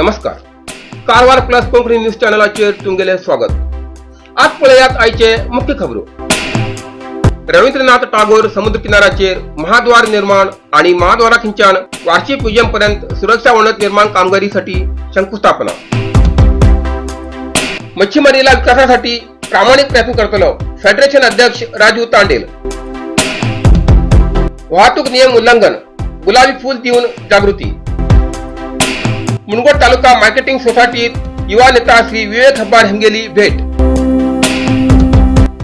नमस्कार, Karwar plus Konkani news चॅनलाचेर तुमगेलें स्वागत. आज पळयात आयचे मुख्य खबरो. रवींद्रनाथ टागोर समुद्र किनाऱ्याचेर महाद्वार निर्माण आणि महाद्वारा खिंच्यान वार्षिक पर्यंत सुरक्षा वणत निर्माण कामगिरीसाठी शंकुस्थापना. मच्छीमारीला विकासासाठी प्रामाणिक प्रयत्न करतलो, फेडरेशन अध्यक्ष राजू तांडेल. वाहतूक नियम उल्लंघन, गुलाबी फूल देऊन जागृती. मुनगोड तालुका मार्केटिंग सोसायटीत युवा नेता श्री विवेक हब्बार हेंगेली भेट.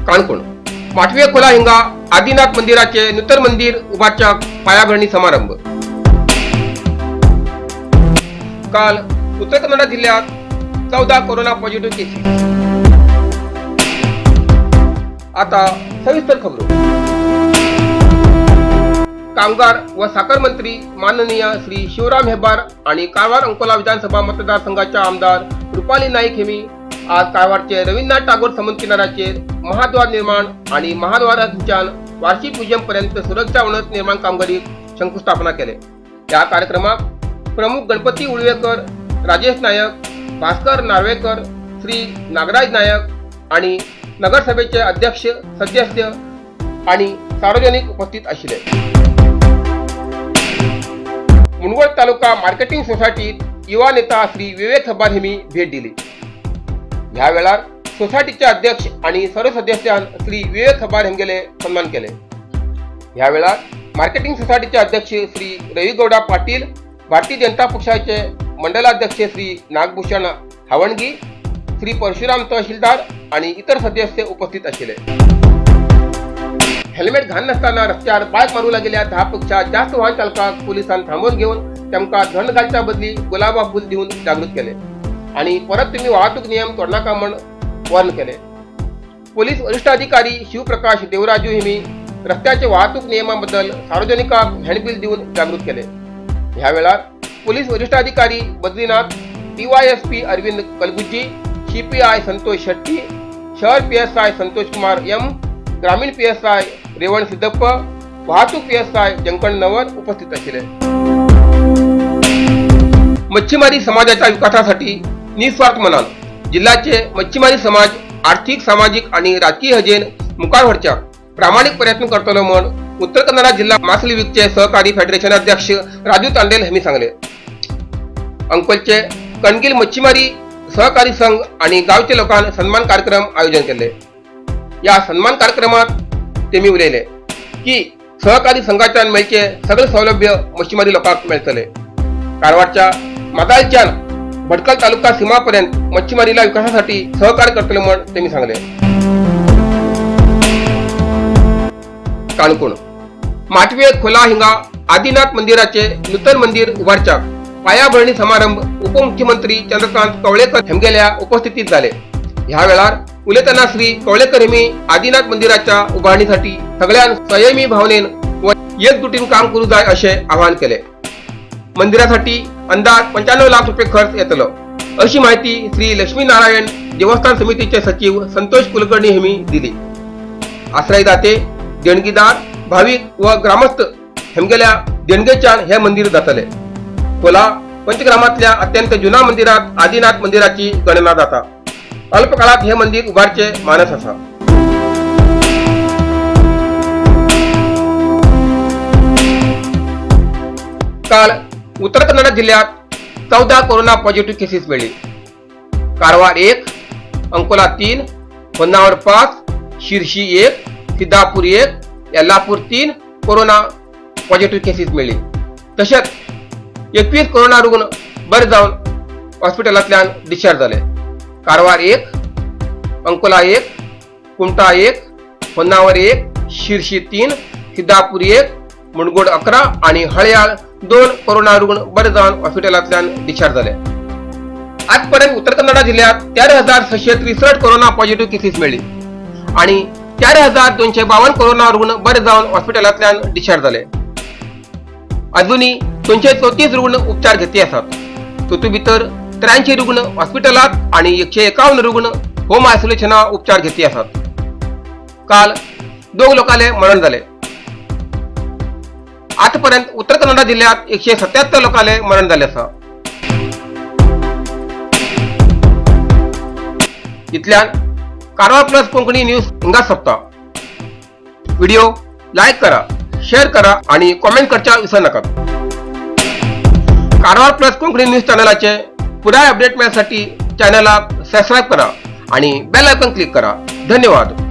काणकोण माटवे खोला हिंगा आदिनाथ मंदिराचे नूतन मंदिर उभारच्या पायाभरणी समारंभ. काल उत्तर कन्नडा जिल्ह्यात 14 कोरोना पॉझिटिव्ह केसेस. आता सविस्तर खबरो. कामगार व साखर मंत्री माननीय श्री शिवराम हेब्बार आणि कारवार अंकोला विधानसभा मतदारसंघाच्या आमदार रुपाली नाईक हेमी आज कारवारचे रवींद्रनाथ टागोर समुद्र किनाऱ्याचेर महाद्वार निर्माण आणि महाद्वाराच्यान वार्षिक पर्यंत सुरक्षा वणत निर्माण कामगिरीत शंकुस्थापना केले. या कार्यक्रमाक प्रमुख गणपती उळवेकर, राजेश नायक, भास्कर नार्वेकर, श्री नागराज नायक आणि नगरसभेचे अध्यक्ष, सदस्य आणि सार्वजनिक उपस्थित आशिल्ले. मुनगोड तालुका मार्केटिंग सोसायटीत युवा नेता श्री विवेक हब्बार हेमी भेट दिली. ह्या वेळार सोसायटीचे अध्यक्ष आणि सर्व सदस्यां श्री विवेक हब्बार हेंगेले सन्मान केले. ह्या वेळार मार्केटिंग सोसायटीचे अध्यक्ष श्री रविगौडा पाटील, भारतीय जनता पक्षाचे मंडलाध्यक्ष श्री नागभूषण हावणगी, श्री परशुराम तहसीलदार आणि इतर सदस्य उपस्थित आशिल्ले. हेल्मेट घाल नासतना रस्त्यार बायक मारू लागेल्या 10 पेक्षा जास्त वाहन चालकाक पोलिसान थांबोवन घेवन तांकां दंड घालच्या बदली गुलाबा फूल दिवन जागृत केले आणि परत तुम्ही वाहतूक नियम तोडनाका म्हण वॉर्न केले. पोलीस वरिष्ठ अधिकारी शिवप्रकाश देवराजू हेमी रस्त्याचे वाहतूक नियमाबद्दल सार्वजनिकांक हँडबिल दिवन जागृत केले. ह्या वेळार पोलीस वरिष्ठ अधिकारी बद्रीनाथ, डीवायएसपी अरविंद कलगुज्जी, सीपीआय संतोष शेट्टी, शहर पीएसआय संतोष कुमार एम, ग्रामीण पीएसआय रेवण सिद्धप्प, वाहतूक पीएसआय जंकण नवर उपस्थित आशिल्ले. मच्छीमारी समाजाच्या विकासासाठी निस्वार्थ मनान जिल्ह्याचे मच्छीमारी समाज आर्थिक, सामाजिक आणि राजकीय हजेन मुखार व्हरच्याक प्रामाणिक प्रयत्न करतलो म्हण उत्तर कन्नडा जिल्हा मासळी विकचे सहकारी फेडरेशन अध्यक्ष राजू तांडेल यांनी सांगले. अंकोलचे कणगिल मच्छीमारी सहकारी संघ आणि गावचे लोकांन सन्मान कार्यक्रम आयोजन केले. या सन्मान कार्यक्रमात तेमी उलयले की सहकारी संघाच्यान मेळचे सगळे सौलभ्य मच्छीमारी लोकांक मेळतले. कारवारच्या मादालच्यान भटकल तालुका सीमापर्यंत मच्छीमारीला विकासासाठी सहकार्य करतले म्हण त्यांनी सांगले. काणकोण माटवे खोला हिंगा आदिनाथ मंदिराचे नूतन मंदिर उभारच्याक पायाभरणी समारंभ उपमुख्यमंत्री चंद्रकांत कवळेकर हेमगेल्या उपस्थितीत झाले. ह्या वेळार उलयतना श्री कवळेकर हेमी आदिनाथ मंदिराच्या उभारणीसाठी सगळ्यां संयमी भावनेन व एकजुटीन काम करू जाय अशें आवाहन केले. मंदिरासाठी अंदाज 95 लाख रुपये खर्च येतलो अशी माहिती श्री लक्ष्मीनारायण देवस्थान समितीचे सचिव संतोष कुलकर्णी यांनी दिली. आश्रयदाते, देणगीदार, भाविक व ग्रामस्थ हेमगेल्या देणगेच्यान हे मंदिर जातले. खोला पंचग्रामातल्या अत्यंत जुना मंदिरात आदिनाथ मंदिराची गणना जाता. अल्पकाळात हे मंदिर उभारचे मानस असा. काल उत्तर कन्नड जिल्ह्यात 14 कोरोना पॉझिटिव्ह केसेस मिळली. Karwar 1, Ankola 3, Honnavar 5, Sirsi 1, Siddapur 1, Yellapur 3 corona positive cases मिळली. तसेच 21 कोरोना रुग्ण बरे जाऊन हॉस्पिटलांतल्यान डिस्चार्ज झाले. कारवार 1, अंकोला 1, कुमठा 1, होन्नावर 1, शिरशी 3, सिद्धापूर 1, मुणगोड 11 आणि हळयाळ 2 कोरोना रुग्ण बरे जाऊन हॉस्पिटलांतल्यान डिस्चार्ज झाले. आजपर्यंत उत्तर कन्नडा जिल्ह्यात 13,663 कोरोना पॉझिटिव्ह केसेस मिळली आणि 4,252 कोरोना रुग्ण बरे जाऊन हॉस्पिटलांतल्यान डिस्चार्ज झाले. अजूनही 234 रुग्ण उपचार घेते आसात. तातूंत भितर 83 रुग्ण हॉस्पिटलात आणि 151 रुग्ण होम आयसोलेशना उपचार घेते आसात. काल दोग लोकांले मरण झाले. आतापर्यंत उत्तर कन्नडा जिल्ह्यात 177 लोकांले मरण झाले आसा. इतल्यान कारवार प्लस कोंकणी न्यूज हिंगा सोंपता. व्हिडिओ लायक करा, शेअर करा आणि कॉमेंट करच्या विसर नाकात. कारवार प्लस कोंकणी न्यूज चॅनलाचे पुराय अपडेट मेळण्यासाठी चॅनलाक सबस्क्राईब करा आणि बेल आयकॉन क्लिक करा. धन्यवाद.